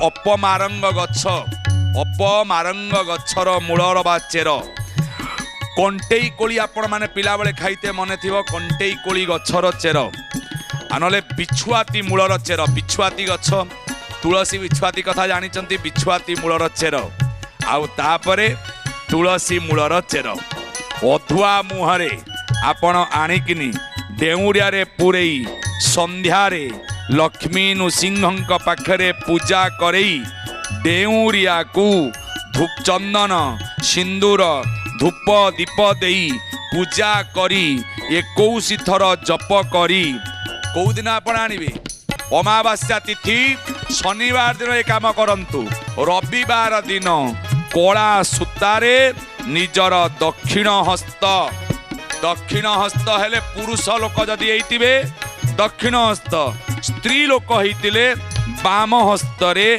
ଅପମାରଙ୍ଗ ଗଛ, ଅପମାରଙ୍ଗ ଗଛର ମୂଳର ବା ଚେର, କଣ୍ଟେଇ କୋଳି ଆପଣମାନେ ପିଲାବେଳେ ଖାଇତେ ମନେ ଥିବ, କଣ୍ଟେଇ କୋଳି ଗଛର ଚେର, ଆଉ ନହେଲେ ବିଛୁଆତି ମୂଳର ଚେର। ବିଛୁଆତି ଗଛ, ତୁଳସୀ ବିଛୁଆତି କଥା ଜାଣିଛନ୍ତି, ବିଛୁଆତି ମୂଳର ଚେର, ଆଉ ତାପରେ ତୁଳସୀ ମୂଳର ଚେର ଅଧୁଆ ମୁହଁରେ ଆପଣ ଆଣିକିନି ଡେଉଁରିଆରେ ପୂରେଇ ସନ୍ଧ୍ୟାରେ ଲକ୍ଷ୍ମୀ ନୃସିଂହଙ୍କ ପାଖରେ ପୂଜା କରେଇ ଡେଉଁରିଆକୁ ଧୂପ, ଚନ୍ଦନ, ସିନ୍ଦୁର, ଧୂପ, ଦୀପ ଦେଇ ପୂଜା କରି 21 ଥର ଜପ କରି କୋଉଦିନ ଆପଣ ଆଣିବେ? ଅମାବାସ୍ୟା ତିଥି ଶନିବାର ଦିନ ଏ କାମ କରନ୍ତୁ। ରବିବାର ଦିନ କଳା ସୂତାରେ ନିଜର ଦକ୍ଷିଣ ହସ୍ତ, ଦକ୍ଷିଣ ହସ୍ତ ହେଲେ ପୁରୁଷ ଲୋକ ଯଦି ହେଇଥିବେ ଦକ୍ଷିଣ ହସ୍ତ, ସ୍ତ୍ରୀ ଲୋକ ହେଇଥିଲେ ବାମ ହସ୍ତରେ।